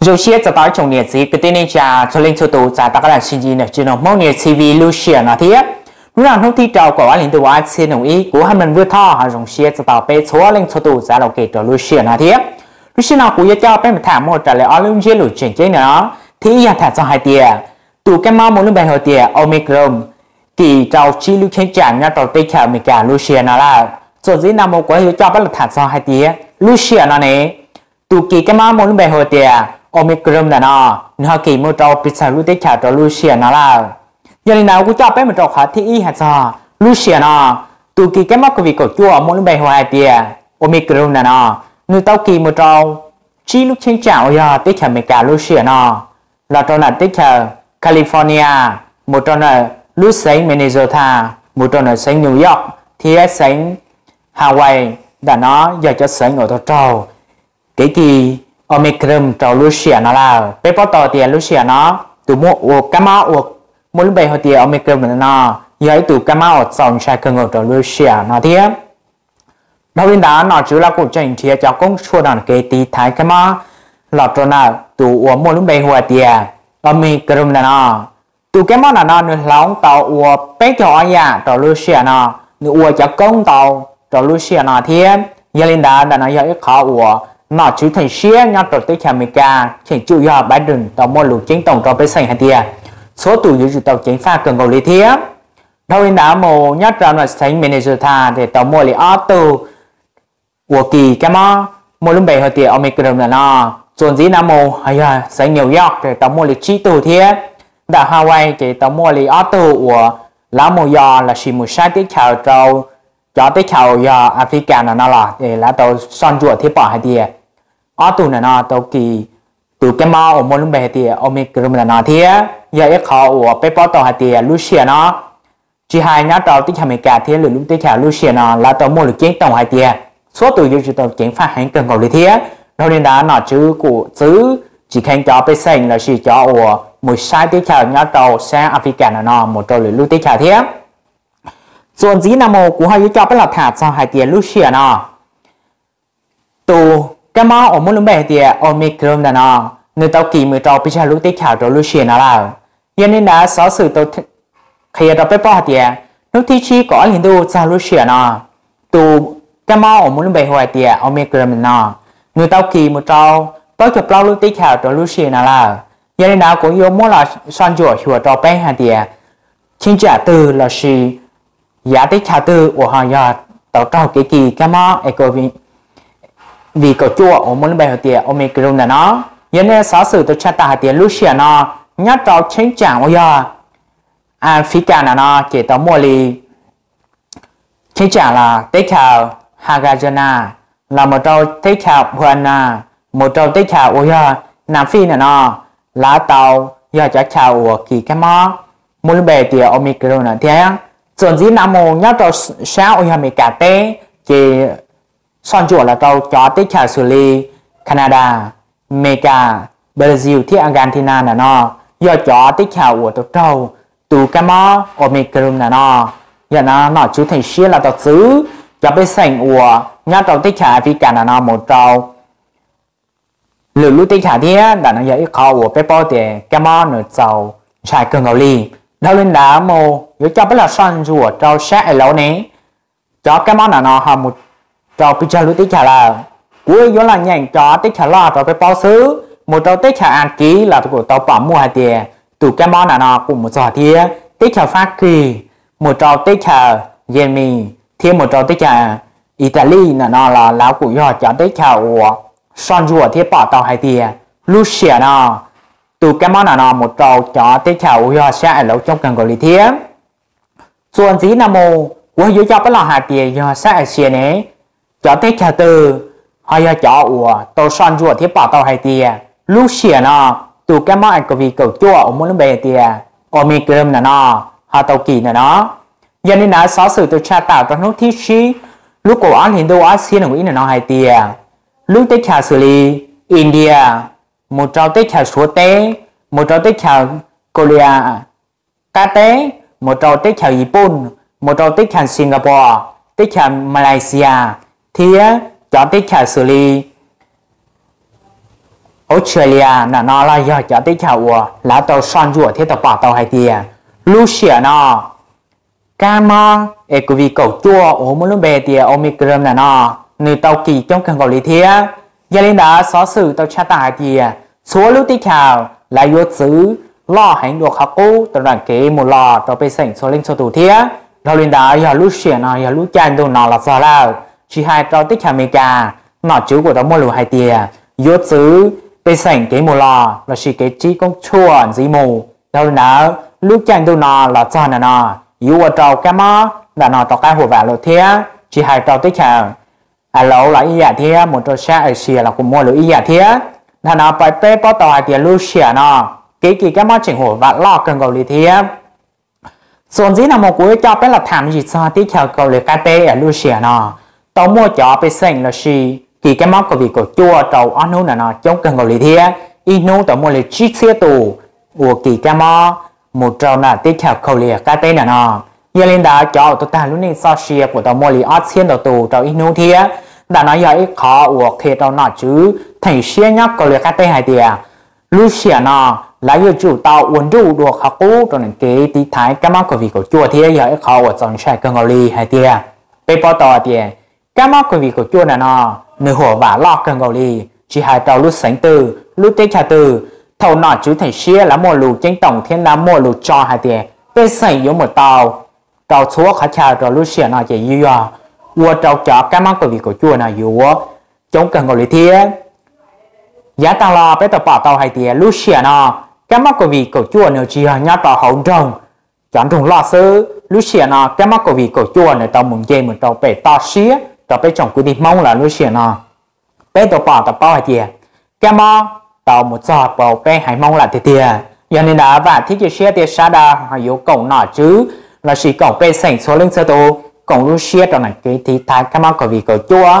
Zoo siab txog tau ib tsoom niam txiv kwv tij neej tsa txhua leej txhua tus txav tau qab los sib ntsib ntawm tsev neeg Hmoob News T V lub sij hawm no thiab. Hnub no hnub thib rau kaum ob hli ntuj ob txhiab nees nkaum ib, kuv Haj Mam Vwj Thoj ho zoo siab txog tau peb txhua leej txhua tus txav los kev rau lub sij hawm no thiab. Lub sij hawm no kuv yuav coj peb mus tham muaj raws li ob lub ntsiab lus tseem ceeb no. Thib ib yog tham txog hais tias tus kab mob muaj lub npe hu tias Omicron kis rau tsib lub cheeb tsam nyob rau teb chaws Amelikas lub sij hawm no lawm. Txuas ntxiv no mus kuv yuav coj peb los tham txog hais tias lub sij hawm no ne, tus kis kab mob muaj lub npe hu tias Omicron ntawm no, nws ho kis mus rau pes tsawg lub teb chaws rau lub sij hawm no lawm. Yog li ntawd kuv coj peb mus rau qhov thib ib hais txog lub sij hawm no, tus kis kab mob COVID kaum cuaj muaj lub npe hu hais tias Omicron ntawm no, nws tau kis mus rau tsib lub cheeb tsam uas yog teb chaws Amelikas lub sij hawm no, los rau ntawm teb chaws California, mus rau ntawm lub xeev Minnesota, mus rau ntawm xeev New York thiab xeev Hawaii. Ntawm no yog cov xeev uas tau raug kev kis Omicron rau lub sij hawm no lawm. Peb paub tau tias lub sij hawm no tus muaj ua kab mob uas muaj lub npe hu tias Omicron no yog ib tug kab mob uas txaus ntshai kawg nkaus rau lub sij hawm no thiab. Dhau li ntawd nom tswv los kuj tseem nrhiav cov koob tshuaj no kev tiv thaiv kab mob los rau ntawm tus uas muaj lub npe hu tias Omicron ntawm no. Tus kab mob ntawm no nws hloov tau ua peb caug ob yam rau lub sij hawm no, nws ua cov koob ntau rau lub sij hawm no thiab. Yog li ntawd ntawm no yog ib qhov uas nom tswv theem siab nyob rau teb chaws Amelikas cheem tsum yog Biden tau muaj lus ceeb toom rau pej xeem hais tias txhua tus yuav tsum tau ceev faj kawg nkaus li thiab. Dhau li ntawd mus nyob rau ntawm xeev Minnesota ces tau muaj li ob tug uas kis kab mob muaj lub npe hu tias Omicron ntawm no. Txuas ntxiv no mus ho yog xeev New York ces tau muaj li tsib tug thiab. Ntawm Hawaii ces tau muaj li ob tug uas lawv mus yos lossis mus saib teb chaws rau cov teb chaws yog Africa ntawm no los es lawv tau soj ntsuam thiab pom hais tias ob tug ntawm no tau kis tus kab mob uas muaj lub npe hais tias Omicron ntawm no thiab. Yog ib qhov uas peb paub tau hais tias lub sij hawm no tsis hais nyob rau teb chaws Amelikas thiab lwm lub teb chaws lub sij hawm no lawv tau muaj lus ceeb toom hais tias txhua tus yuav tsum tau ceev faj heev kawg nkaus li thiab. Dhau li ntawd nom tswv kuj txwv tsis kheev cov pej xeem lossis cov uas mus saib teb chaws nyob rau sab Africa ntawm no mus rau lwm lub teb chaws thiab. Txuas ntxiv no mus kuv ho yuav coj peb los tham txog hais tias lub sij hawm no tus kab mob uas muaj lub npe hais tias Omicron ntawm no nws tau kis mus rau pes tsawg lub teb chaws rau lub sij hawm no lawm. Yog li ntawd xov xwm tau qhia rau peb paub hais tias hnub thib tsib kaum ob hli ntuj txog lub sij hawm no, tus kab mob uas muaj lub npe hu hais tias Omicron no nws tau kis mus rau plaub caug plaub lub teb chaws rau lub sij hawm no lawm. Yog li ntawd kuv yuav muab los soj ntsuam xyuas rau peb hais tias cheeb tsam twg lossis yav teb chaws twg uas ho yog tau raug kev kis kab mob COVID kaum cuaj uas muaj lub npe hu tias Omicron ntawm no. Yog li xov xwm tau tshaj tawm hais tias lub sij hawm no nyob rau cheeb tsam uas yog Africa ntawm no ces tau muaj li cheeb tsam los teb chaws Hagajana, los mus rau teb chaws Botswana, mus rau teb chaws uas yog Nam Fij ntawm no, lawv tau yog cov chaw uas kis kab mob muaj lub npe tias Omicron no thiab. Txuas ntxiv no mus nyob rau sab uas yog Amelikas teb ces soj ntsuam los rau cov teb chaws xws li Canada, Amelikas, Brazil thiab Argentina ntawm no yog cov teb chaws uas tau raug tus kab mob Omicron ntawm no. Yog no nom tswv theem siab los tau txwv cov pej xeem uas nyob rau teb chaws Africa ntawm no mus rau lwm lub teb chaws thiab. Ntawm no yog ib qhov uas peb paub tias kab mob nws txaus ntshai kawg nkaus li. Dhau li ntawd mus yuav coj peb los soj ntsuam rau sab es lauv ne, cov kab mob ntawm no ho mus rau pes tsawg lub teb chaws lawm. Kuv yuav los nyeem cov teb chaws loj rau peb paub xwb. Mus rau teb chaws Askiv los kuj tau pom muaj hais tias tus kab mob ntawm no kuj mus txog thiab teb chaws Fab Kis, mus rau teb chaws Yemi thiab mus rau teb chaws Itali ntawm no los lawv kuj yog cov teb chaws uas soj ntsuam thiab pom tau hais tias lub sij hawm no tus kab mob ntawm no mus rau cov teb chaws uas yog sab es lauv coob kawg nkaus li thiab. Txuas ntxiv no mus kuv yuav coj peb los hais tias yog sab Asia ne, cov teb chaws twg ho yog cov uas tau soj ntsuam thiab pom tau hais tias lub sij hawm no tus kab mob COVID kaum cuaj uas muaj lub npe hais tias Omicron ntawm no ho tau kis ntawm no. Yog li ntawd xov xwm tau tshaj tawm rau hnub thib tsib lub kaum ob hlis ntuj ob txhiab nees nkaum ib ntawm no hais tias lub teb chaws xws li India, mus rau teb chaws Suav teb, mus rau teb chaws Korea qab teb, mus rau teb chaws Yiv Pooj, mus rau teb chaws Singapore, teb chaws Malaysia, thiab cov teb chaws xws li Australia ntawm no los yog cov teb chaws uas lawv tau soj ntsuam thiab tau pom tau hais tias lub sij hawm no kab mob COVID kaum cuaj uas muaj lub npe tias Omicron ntawm no nws tau kis coob kawg nkaus li thiab. Yog li ntawd xov xwm tau tshaj tawm hais tias txhua lub teb chaws lawv yuav txwv loj heev dua qhov qub rau nram kev mus los rau pej xeem txhua leej txhua tus thiab. Dhau li ntawd yog lub sij hawm no yog lub caij ntuj no los txog lawm, tsis hais rau teb chaws Amelikas, nom tswv kuj tau muaj lus hais tias yuav txwv pej xeem kev mus los lossis kev tsib koob tshuaj ntxiv mus. Dhau li ntawd lub caij ntuj no los txog ntawm no yuav ua rau kab mob ntawm no rov qab huam vam lawm thiab, tsis hais rau teb chaws Asia los ib yam thiab, mus rau sab Asia los kuj muaj lus ib yam thiab. Ntawm no peb paub tau hais tias lub sij hawm no kev kis kab mob tseem huam vam loj kawg nkaus li thiab. Txuas ntxiv no mus kuv yuav coj peb los tham me ntsis txog teb chaws Kauslim qab teb. Lub sij hawm no tau muaj cov pej xeem lossis kis kab mob COVID kaum cuaj rau ob hnub ntawm no coob kawg nkaus li thiab. Ib hnub tau muaj li tsib txhiab tus uas kis kab mob mus rau nram teb chaws Kauslim qab teb ntawm no. Yog li ntawd cov uas tuag tag lub neej txoj sia kuj tau muaj li ob txhiab ntau tus rau ib hnub thiab. Ntawm no yog ib qhov uas qhia rau nom tswv theem siab nyob Kauslim qab teb hais tias lub sij hawm no lawv yuav tsum tau ua nruj dua qhov qub rau nram kev tiv thaiv kab mob COVID kaum cuaj thiab yog ib qhov uas txaus ntshai kawg nkaus li hais tias peb paub tau tias kab mob COVID kaum cuaj ntawm no nws huam vam loj kawg nkaus li, tsis hais rau lub xeev twg lub teb chaws twg. Thaum nom tswv theem siab lawv muaj lus ceeb toom thiab lawv muaj lus tso hais tias pej xeem yuav mus tau rau txhua qhov chaw rau lub sij hawm no ces yuav yog ua rau cov kab mob COVID kaum cuaj no yuav coob kawg nkaus li thiab. Yav tag los peb tau pom tau hais tias lub sij hawm no kab mob COVID kaum cuaj nws tsis yog nyob rau hauv nroog, cov nroog loj xwb. Lub sij hawm no kab mob COVID kaum cuaj nws tau mus nce mus rau pem toj siab rau peb tsoom kwv tij Hmoob lawm. Lub sij hawm no peb tau pom tau paub hais tias kab mob tau mus txog rau peb haiv Hmoob lawm tiag tiag. Yog li ntawd vam thiab cia siab tias sawv daws ho yuav koom nom tswv lossis koom pej xeem txhua leej txhua tus koom lub siab rau nram kev tiv thaiv kab mob COVID kaum cuaj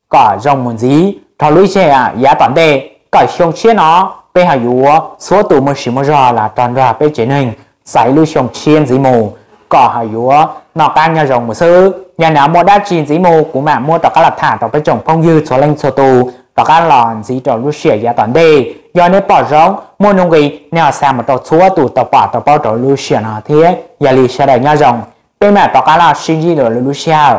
kom zoo mus ntxiv rau lub sij hawm yav tom ntej, kom xyoo tshiab no peb ho yuav txhua tus muaj sia muaj zog los rau nrog peb tsev neeg xaiv lub xyoo tshiab ntxiv mus, kom ho yuav noj qab nyob zoo mus xwb. Yog li ntawd muaj dab tsi ntxiv mus kuv mam muab rov qab los tham rau peb tsoom phooj ywg txhua leej txhua tus rov qab los ntxiv rau lub sij hawm yav tom ntej. Yog nej pom zoo muaj nuj nqis nej ho xa mus rau txhua tus tau pom tau paub rau lub sij hawm no thiab. Yog li sawv daws nyob zoo, peb mam rov qab los sib ntsib dua lwm lub sij hawm.